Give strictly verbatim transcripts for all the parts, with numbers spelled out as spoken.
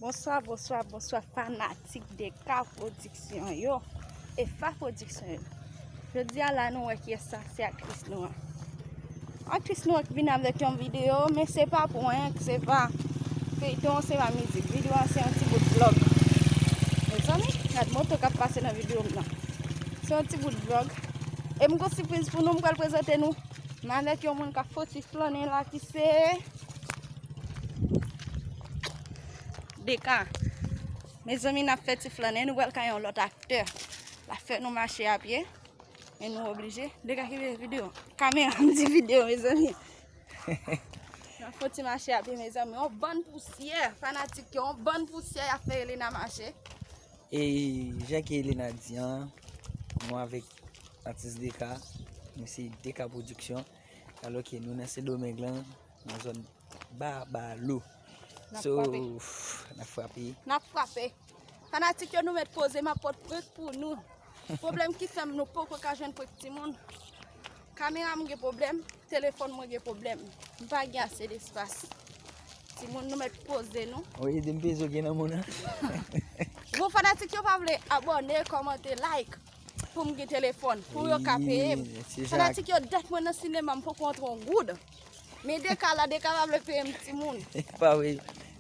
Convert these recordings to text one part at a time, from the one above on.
Bonswa, bonswa, bonswa, fanatik D K Pwodiksyon yo e Fa Pwodiksyon yo. Jodi a la, nou wè kiyès sa, se aktris nou an. Aktris nou an ki vin avèk yon videyo, men se pa prank, se pa feyton, se pa mizik. Videyo a se yon ti bout vlòg. Mezanmi, gad moto k ap pase nan videyo m nan. Se yon ti bout vlòg. E m gon sipriz pou nou, m pral prezante nou. M avèk yon moun k ap fè ti flannen la ki se D K. Mezanmi, n ap fè ti flannen, nou pral kay yon lòt aktè. L ap fè nou mache a pye. Men nou oblije. D K ki videyo. Kamera, m di videyo, mezanmi. N ap fè ti mache a pye, mezanmi. Yon bann pousyè, fanatik yo, yon bann pousyè y ap fè Elena mache. E jan ke Elena di an, mwen avèk atis D K, nou se D K Pwodiksyon, alò ke nou nan Sendomeng lan, nan zòn Babalo. N ap So, frape. N ap frape. N ap frape. Fanatik yo, nou mèt poze, m ap pot prank pou nou. Pwoblèm ki fè m nou poko ka jwenn prank timoun. Kamera m gen pwoblèm, telefòn mwen gen pwoblèm. M pa gen ase despas. Timoun, nou mèt poze nou. Ou ede m peze w gen nan moun nan. Bon, fanatik yo pa vle abòne, kòmante, like pou m gen telefòn, pou yo ka peye m. Wi, se jan Fanatik yo, dat mwen nan sinema, m poko antre yon goud. Men D K la, D K pa vle peye m timoun. Pa vre,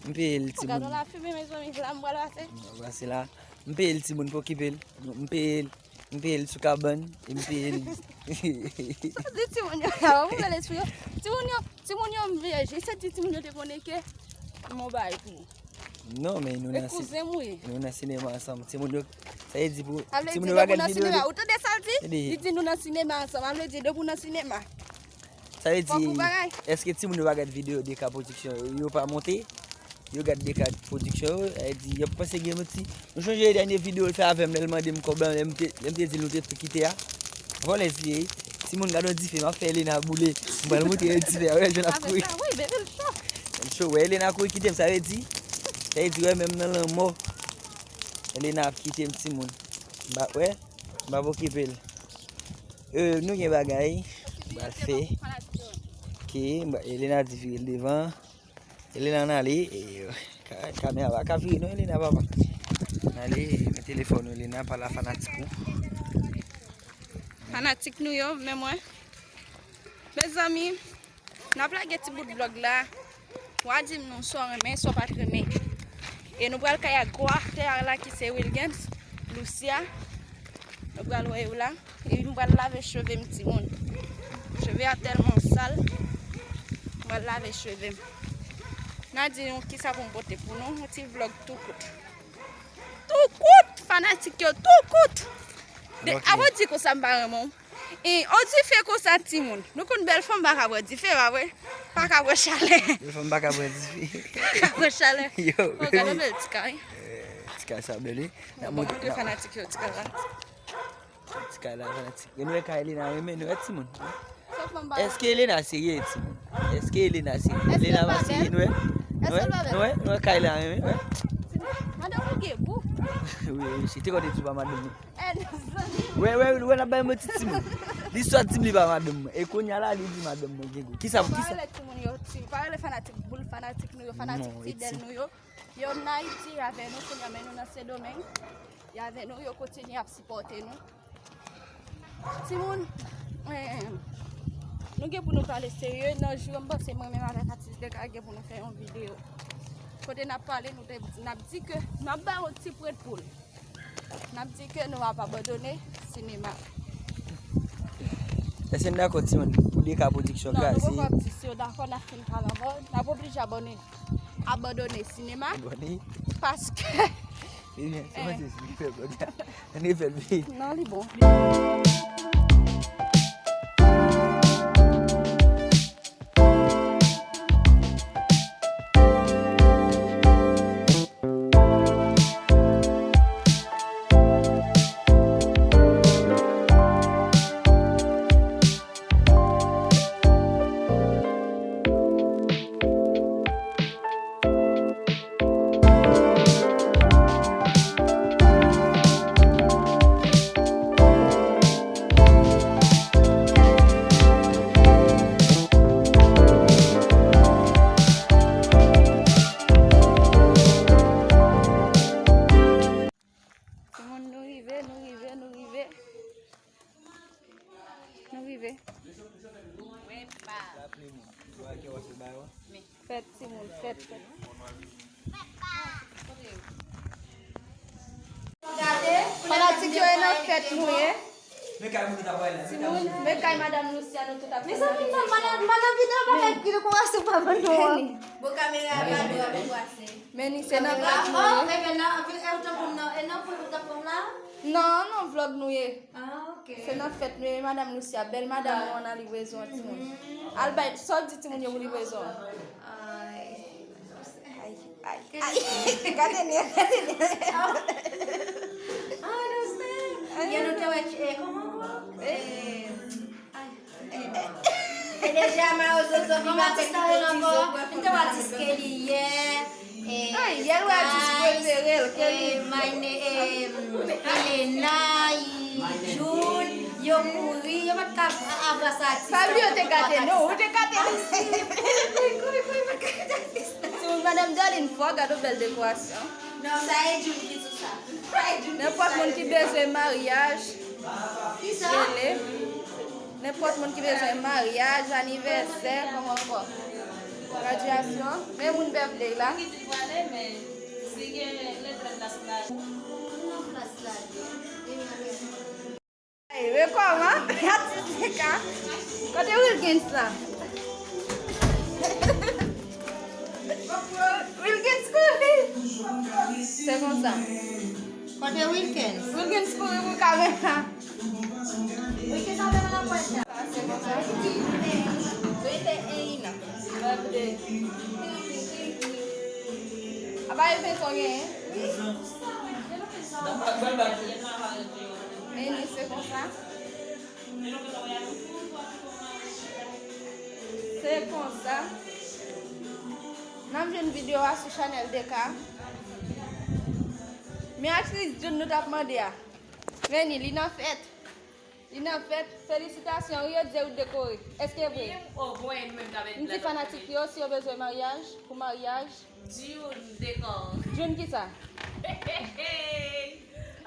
m peye l Gad timoun. La fimen, mezanmi, la m pral pase. M pral pase la. M peye l timoun pou okipe l. M peye l, m peye l sou kabann, e m peye l. Sa di timoun yo, sa va pou bèl espri yo. Timoun yo, timoun yo m vle, se di timoun yo te konnen ke m on bagay pou ou. Non, men nou E nan si-, kouzen m ou ye. Nou nan sinema ansanm. Timoun yo, sa vle di pou, Sa vle timoun di yo lè pa pou gad nan videyo sinema. de- Ou tande sa l di? Tande. Li di nou nan sinema ansanm. Sa vle di lè pou nan sinema. Sa vle Fòk ou di, bagay. Èske timoun yo pa gad videyo D K Pwodiksyon yo? Yo pa monte? Yo gad D K Pwodiksyon yo? Sa vle di, y ap panse gen yon ti. Nou chonje dènye videyo l fè avè m, lè l mande m kòb lan, lè m te, lè m te di l nou te tou kite a? Vòlè li ye. Timoun, gad yon dife, m ap fè Elena boule. M pral montre yon dife a, wè, jan l ap Avè kouri. sa, wi, bebe l cho. L cho, wè, Elena kouri kite m, sa vle di? Sa vle di, wè, menm nan lanmò, Elena ap kite m, timoun. M pa, wè, m pa okipe l. Euh, nou gen bagay, m pral fè. Ke, m pa, Elena di vire l devan. Elena, ann ale, e, ka-, kamera pa ka vire non, Elena, papa. Ann ale, men telefòn ou, Elena, pale a fanatik ou. Fanatik nou yo, men mwen. Mezanmi, n ap lage ti bout vlòg la. W a di m nou sa w renmen, sa w pa t renmen. E nou pral kay ak gwo aktè a la ki se Wilgens, Lucia. Nou pral wè yo la. E m pral lave cheve m, timoun. Cheve a tèlman sal. M pral lave cheve m. N a di nou kisa pou m pote pou nou. Yon ti vlòg tou kout. Tou kout, fanatik yo, tou kout. De, Ok. Avan di konsa m pa renmen w. E, on dife konsa, timoun. Nou konn bèl fanm pa ka bwè dife, pa vre? Pa ka bwè chalè. Bèl fanm pa ka bwè dife. Pa ka bwè chalè. Yo, Oh, gade bèl ti kay. Eh, ti kay sa bèl, wi. N ap Bon, montre, montre n ap fanatik yo ti kay la. Ti kay la, fanatik. E nou wè kay Elena renmen, nou wè timoun. Èske Elena serye, timoun? Èske Elena serye? Èske Elena l pa pa serye, bèl? Nou wè? Nou Èske wè? l pa bèl? Nou wè? Nou wè kay la renmen, wè? Madanm ou gen gou. Wi, wi, si te konn di pa madanm mwen. Eh, non, zanmi. Wè, wè, wè, n ap bay yon ti timoun. Li sot di m li pa madanm mwen. E kounye a la, li di madanm mwen gen gou. Kisa, Pa kisa? rele timoun yo, ti, pa rele fanatik boul, fanatik nou yo, fanatik Non, e fidèl ti- nou yo. Yo nan Ayiti avè nou, kounye a men nou nan Sendomeng. Y avè nou, yo kontinye ap sipòte nou. Timoun, eh, nou gen pou nou pale serye. Nan jou yo, m panse mwen menm avèk atis D K gen pou nou fè yon videyo. Kote n ap pale, nou te, n ap di ke n ap bay yon ti prank pou l. N ap di ke nou ap abandone sinema. Èske n dakò, timoun, pou D K Pwodiksyon Non, nou kraze? poko ap di si yo dakò, n ap fin pale ankò. N ap oblije abòne, abandone sinema. Abòne. Paske Ebyen, se Eh. mwen se li fè vlòg la. Ann fè l, wi. Non, li bon. Yo, e nan fèt nou ye. Men kay moun ki ta pale la. Timoun, men kay madanm Lucia nou tout ap fè. Mezanmi, madanm, madanm vin nan bagay ki dekorasyon pa ban nou an. Bon, kamera a pa nou ap pase. Men ni se nan vlog nou ye. Oh, e men nan, e ou tankou nan, e nan pou ou tankou la? Non, nan vlog nou ye. Ah, ok. Se nan fèt nou ye, madanm Lucia, bèl madanm nou an nan livrezon an, timoun. Al bay, sa w di timoun yo pou livrezon an? Ay. Ay, ay, ay. Gade li, gade li. Ah, non, se. Yè nou te wè, eh, kòman ankò? Eh, ay. E deja mawozo zo ki pa fè ki peti zo. M te wè atis ke li yè. Ay, yè l wè atis prefere l, Kelly. Mayne, Elena, Jun, yo kouri, yo pa t ka avanse atis. Fabio te gate, non, ou te gate li. Kouri, kouri, pa t ka gate atis. Timoun, madanm Darline fò, gade yon bèl dekorasyon. Non, sa e Jun ki sou sa. Nenpòt moun ki bezwen maryaj, rele. Nenpòt moun ki bezwen maryaj, anivèsè, kòman ankò? Gradyasyon. Men moun Beverly la. Ki ti pwale, men si gen letrèt las la. Ey, men kòman? Atis Deka. Kote Wilkens la? Wilkens kouri. Se konsa. Kote Wilkens? Wilkens kouri pou kamera. Wilkens ap nan pòt la. Se konsa. Rete Elina. Apa e fè sa w genyen? Meni, se konsa. Se konsa. N ap jwenn videyo a sou chanèl Deka. Men aktris Jun nou t ap mande a. Meni, li nan fèt. Li nan fèt. Felisitasyon, wi, yo di ou dekore. Èske vre? M di fanatik yo, si yo bezwen maryaj, pou maryaj. Jun dekò. Jun kisa?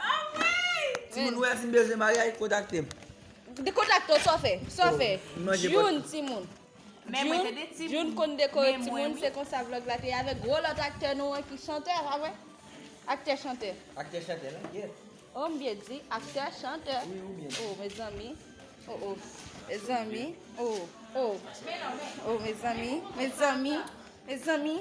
Anmwey! Timoun, nou wè si n bezwen maryaj, kontakte m. De kontakte w, sa w fè? Sa w fè? Jun, timoun. Men mwen te de timoun. Jun konn dekore timoun, se konsa vlog la te ye avèk gwo lòt aktè nou an ki chantè, pa vre? Aktè chantè. Aktè chantè, la, yeah. Oh, m byen di, aktè, chantè. Wi, ou byen di. Oh, mezanmi. Oh, oh. Mezanmi. Oh, oh. Oh, mezanmi. Mezanmi. Mezanmi.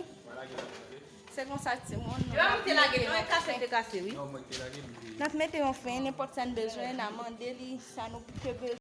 Se konsa, timoun. Yo pa mete lage, non, e kase, te kase, wi. Non, mwen te lage, m te. N ap mete yon fen, nenpòt sa n bezwen, n a mande li, sa nou te bezwen.